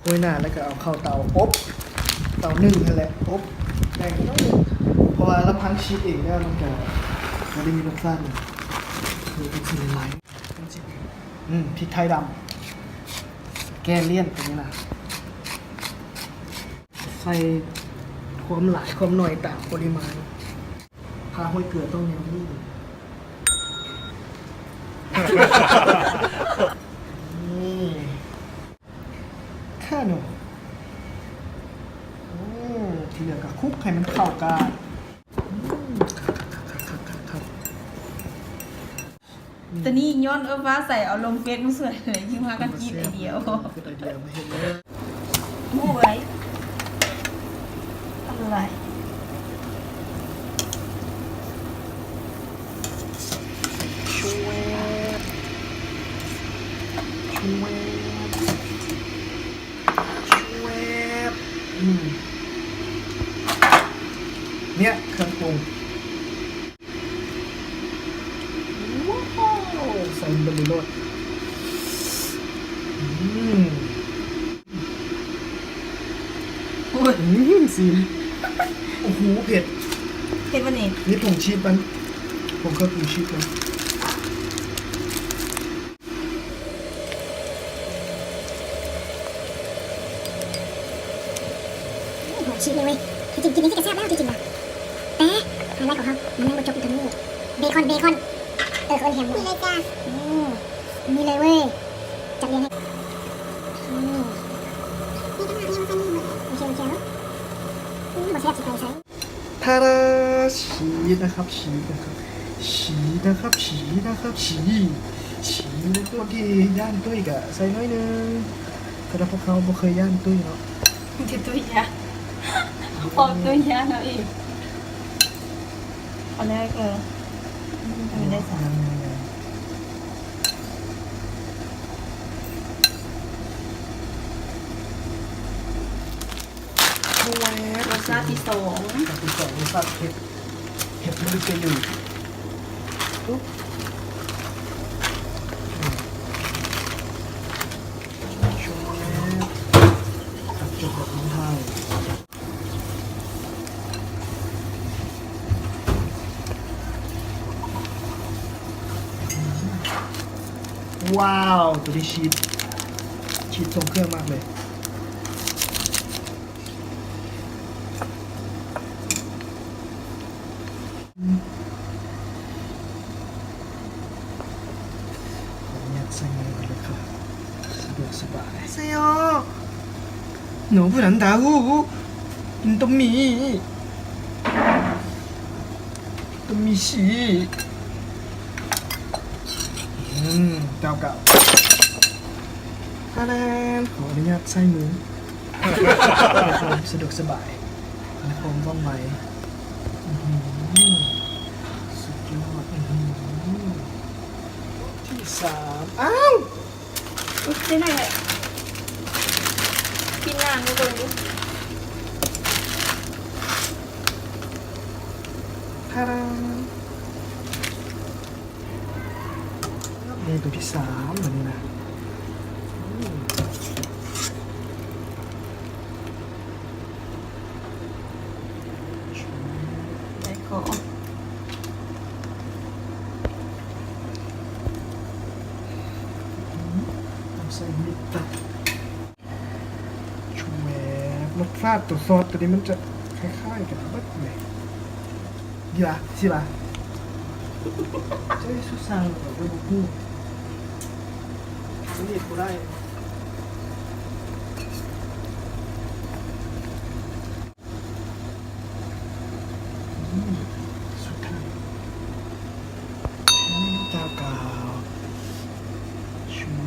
ໂຮຍໜ້າ ແລ້ວກໍເອົາເຂົ້າເຕົາອົບ ເຕົາໜຶ້ງຫັ້ນແຫຼະ ອົບແປ້ງໜ້ອຍໜຶ່ງ ເພາະວ່າລຳພັງຊີດເອງແລ້ວມັນກໍບໍ່ໄດ້ມີລົດຊາດຫຍັງ ຄືເປັນສີຫຼາຍໆ ອືມ ພິກໄທດຳ ແກ້ລ້ຽນຕົວນີ້ນະ ໃສ່ຄວາມຫຼາຍຄວາມໜ້ອຍຕາມປະລິມານ. ພາຫ້ອຍເກືອຕ້ອງແນວນີ້ ນີ້ ຄາໂນ ອືມ ທີ່ເຫຼືອກໍຄຸກໃຫ້ມັນເຂົ້າກັນ ອືມ ຄັກໆໆໆໆ ຕົວນີ້ຍ້ອນເອື້ອຍຟ້າໃສເອົາລົງເຟສມາຊ່ວຍເລີຍ ຢືມພາກັນຄິດໄອເດຍ ຄິດໄອເດຍມາເຮັດເລີຍ ໝູເອີຍ ທຳອະໄລ ຊວບ ຊວບ ຊວບ ອືມ ເນຍ ເຄື່ອງປຸງ. ວ້າວ ໃສ່ເບິດເລີຍໂລດ ອືມ ໂອ້ຍ ອືມ ຊີນ ໂອ້ໂຫ ເຜັດ ເຜັດບໍ່ນີ້? ນີ້ຜົງຊີດມັນ ຜົງເຄື່ອງປຸງຊີດມັນ. ໂອ້ ຫອມຊີສເລີຍເວີຍ ທີ່ຈິງກິນນີ້ກໍແຊບແລ້ວທີ່ຈິງນະ ແຕ່ໄຮໄລຂອງເຮົາມັນຍັງບໍ່ຈົບຢູ່ເທົ່ານີ້ ເບຄອນ ເບຄອນ ເອີ ເຂົາເອີ້ນແຮມ ມີເລີຍຈ້າ ອືມ ມີເລີຍເວີຍ ຈັດລຽງໃຫ້ ອືມ ນີ້ກໍມາເລີຍ ມາໃສ່ນີ້ໝົດເລີຍ ໂອເຄ ໂອເຄເນາະ ອືມ ບໍ່ແຊບຊິໄປໃສ. ທາດາ! ຊີສນະຄັບ ຊີສນະຄັບ ຊີສນະຄັບ ຊີສນະຄັບ ຊີສ ຊີສນະ ພວກທີ່ຢ້ານຕຸ້ຍກະໃສ່ໜ້ອຍໜຶ່ງ ແຕ່ພວກເຮົາບໍ່ເຄີຍຢ້ານຕຸ້ຍເນາະ ມັນຄືຕຸ້ຍຢ້ານ ເພາະຕຸ້ຍຢ້ານເຮົາເອງ ເອົາແລ້ວ ເອີ ໃຫ້ມັນໄດ້ສາມ ແຊບ ລົດຊາດທີສອງ ລົດຊາດທີສອງ ລົດຊາດເຜັດ ເຜັດບໍ່ໄດ້ເປັນຢູ່ ປຸບ ແຊບ ຕັດຈົບແບບລວມທ້າຍ ວ້າວ ຕົວນີ້ຊີສ ຊີສຊົງເຄື່ອງມາກເລີຍ. ຂໍອະນຸຍາດໃສ່ມືກ່ອນເລີຍຄ່ະ ສະດວກສະບາຍ. ເຊໂຍ ໂນບຸຣັນດາ ອຸ ອິນໂຕມີ ໂຕມີຊີ ອືມ ເກົ້າເກົ້າ ທາແດນ ຂໍອະນຸຍາດໃສ່ມື. ເພື່ອຄວາມສະດວກສະບາຍ ແລະ ຄວາມວ່ອງໄວ. ອືຫື ສຸດຍອດ. ອືຫື ທີສາມ ອ້າວ ອຸ້ຍ ໄດ້ໜ້ອຍແຫຼະ ທີມງານມາເບິ່ງດູ. ທາດາ ເມນູທີສາມ ບາດນີ້ນະ ໄດ້ເກາະ ອືມ ຕ້ອງໃສ່ມີດຕັດ. ຊວບ ລົດຊາດຕົວຊອດຕົວນີ້ມັນຈະຄ້າຍໆກັນເບິດເລີຍ. ດີລະ ຊິລະ ເຈົ້າເຮັດສຸດສ້າງແບບວ່າບໍ່ຮູ້ ມັນເຮັດບໍ່ໄດ້. ອືມ ສຸດທ້າຍ ເຈົ້າກ່າວ ຊວ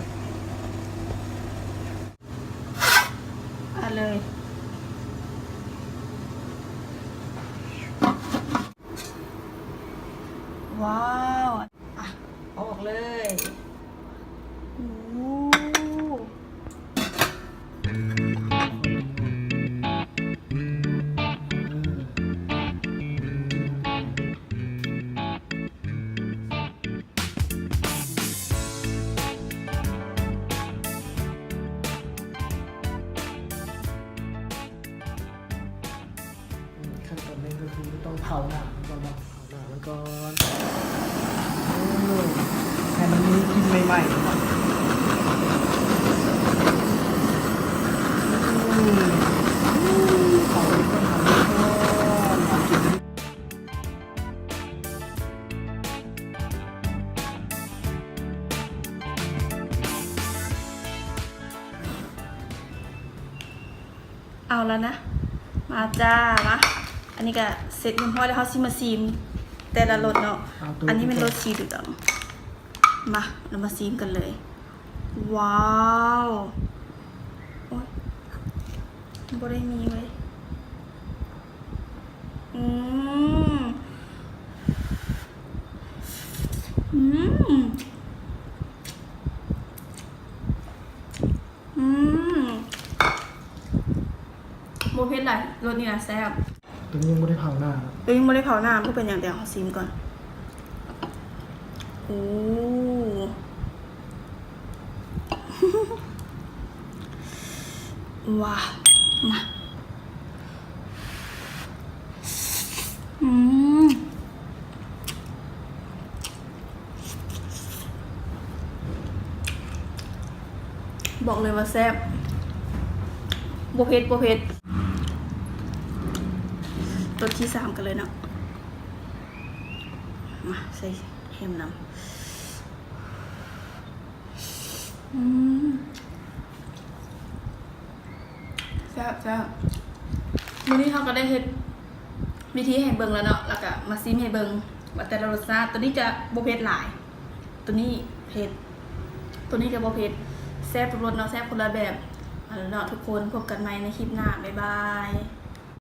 ບ ເອົາເລີຍ ວ້າວ ອ່ະ ອອກເລີຍ ໂອ້. ຕອນນີ້ກໍຄືຕ້ອງເຜົາໜ້າມັນກ່ອນເນາະ ເຜົາໜ້າມັນກ່ອນ ໂອ້ ໃຫ້ມັນມີກິ່ນໃໝ່ໆ ເນາະ ໂອ້ ເຜົາມັນກ່ອນ ເຜົາມັນກ່ອນ ເອົາກິນ. ເອົາລະນະ ມາຈ້າ ມາ ອັນນີ້ກະເສັດຮຽບຮ້ອຍແລ້ວ ເຮົາຊິມາຊີມແຕ່ລະລົດເນາະ ອັນນີ້ແມ່ນລົດສີເຫຼືອງ ມາ ເຮົາມາຊີມກັນເລີຍ ວ້າວ ໂອ້ຍ ບໍ່ໄດ້ມີເວີຍ ອືມ ອືມ ອືມ ບໍ່ເຜັດຫຼາຍ ລົດນີ້ນະແຊບ ຕົວນີ້ຍັງບໍ່ໄດ້ເຜົາໜ້າ ຕົວນີ້ຍັງບໍ່ໄດ້ເຜົາໜ້າ ບໍ່ເປັນຫຍັງ ດຽວເຮົາຊີມກ່ອນ ໂອ້ ວ້າ ມາ ອືມ ບອກເລີຍວ່າແຊບ ບໍ່ເຜັດ ບໍ່ເຜັດ ລົດທີສາມກັນເລີຍເນາະ ມາ ໃສ່ແຮມນຳ ອືມ ແຊບໆ ມື້ນີ້ເຮົາກໍໄດ້ເຮັດວິທີໃຫ້ເບິ່ງແລ້ວເນາະ ແລ້ວກໍມາຊີມໃຫ້ເບິ່ງວ່າແຕ່ລະລົດຊາດ ຕົວນີ້ຈະບໍ່ເຜັດຫຼາຍ ຕົວນີ້ເຜັດ ຕົວນີ້ກໍບໍ່ເຜັດ ແຊບທຸກລົດເນາະ ແຊບຄົນລະແບບ ເອົາລະເນາະທຸກຄົນ ພົບກັນໃໝ່ໃນຄລິບໜ້າ ບາຍບາຍ.